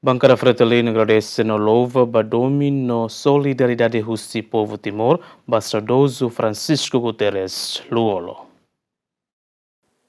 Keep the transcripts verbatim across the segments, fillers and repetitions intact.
Bankada Fretilin agradese no louva ba domin no solidariedade husi povu Timor ba saudozu Francisco Guterres Lú-Olo.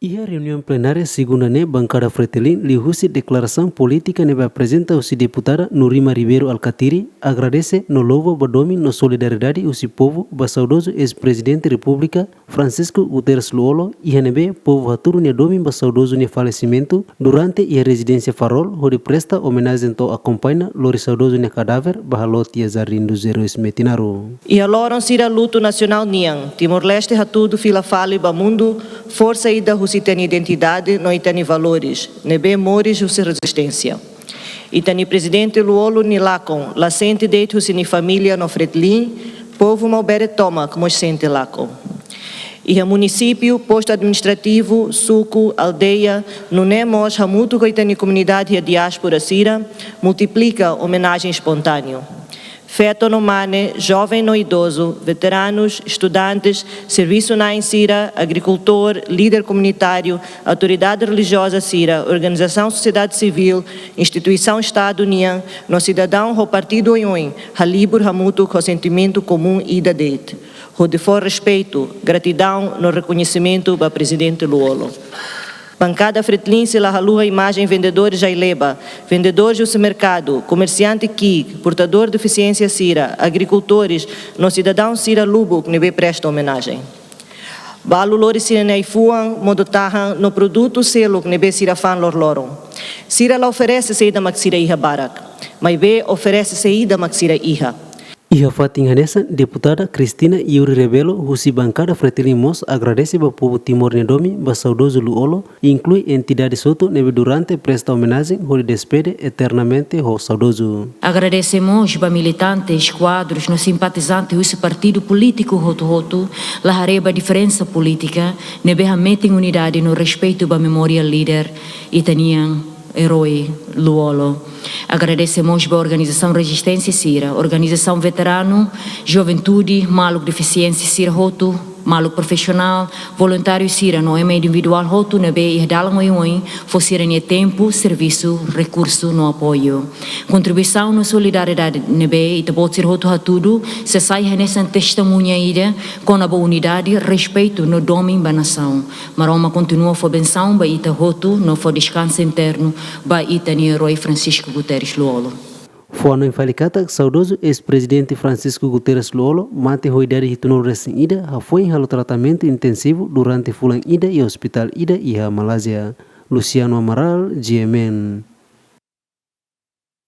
Iha reuniaun plenária segunda ne'e, bankada Fretilin liuhusi deklarasaun polítika ne'ebé aprezenta husi deputada Nurima Ribeiro Alkatiri, agradese no louva ba domin no solidariedade husi povu ba saudozu eis-prezidente repúblika Francisco Guterres Lú-Olo, iha ne'ebé povu hatudu nia domin ba saudozu nia falesimentu durante iha rezidénsia Farol, hodi presta omenajen to'o akompaña lori saudozu nia kadáver ba haloot iha Jardim dos Heróis Metinaro. Iha loron sira lutu nasionál nian, Timor-Leste hatudu fila fali ba mundu forsa ida husi ita-nia identidade no ita-nia valores, ne'ebé moris husi rezisténsia. Ita-nia prezidente Lú-Olo nia lakon la sente de'it husi nia família no Fretilin, povu Maubere tomak mós sente lakon. Iha munisípiu, postu administrativu, suku, aldeia, nune'e mós hamutuk ho ita-nia komunidade iha diáspora sira, multiplika omenajen espontáneu. Feto no mane, joven no idozu, veteranus, estudantes, servisu-na'in sira, agrikultór, líder komunitáriu, autoridade relijioza sira, organizasaun sosiedade sivíl, instituisaun Estadu nian, no sidadaun ho partidu oioin, halibur hamutuk ho sentimentu komún ida de'it, hodi fó respeitu, gratidaun no rekoñesimentu ba prezidente Lú-Olo. Bankada Fretilin sei la haluha imajen vendedores ai-leba, vendedores husi merkadu, komersiante ki'ik, portadór defisiénsia sira, agrikultór no sidadaun sira lubuk ne'ebé presta omenajen. Balu lori sira-nia ai-fuan, modo-tahan no produtu seluk ne'ebé sira fa'an loroloron. Sira la oferese saida mak sira iha barak, maibé oferese saida mak sira iha. Iha fatin hanesan, deputada Cristina Yuri Rebelo husi bankada Fretilin mós agradese ba povu Timor nia domin ba saudozu Lú-Olo, inklui entidade hotu ne'ebé durante presta omenajen hodi despede eternamente ho saudozu. Agradese mós ba militantes, kuadrus no simpatizante husi partidu polítiku hotu-hotu, la haree ba diferensa polítika, ne'ebé hametin unidade no respeitu ba memória líder ita-nian, erói Lú-Olo. Agradese mós ba organizasaun rezisténsia sira, organizasaun veteranu, juventude, maluk defisiénsia sira hotu, maluk profisionál, voluntáriu sira no ema individuál hotu ne'ebé iha dalan oioin fó sira-nia tempu, servisu, rekursu no apoiu. Kontribuisaun no solidariedade ne'ebé ita-boot sira hotu hatudu sei sai hanesan testemuña ida kona-ba unidade, respeitu no domin ba nasaun. Maromak kontinua fó bensaun ba ita hotu no fó deskansu eternu ba ita-nia erói Francisco Guterres Lú-Olo. Fó-hanoin fali katak saudozu eis-prezidente Francisco Guterres Lú-Olo mate ho idade hitunulu resin ida, hafoin halo tratamentu intensivu durante fulan ida iha ospitál ida iha Malázia. Luciano Amaral, G M N.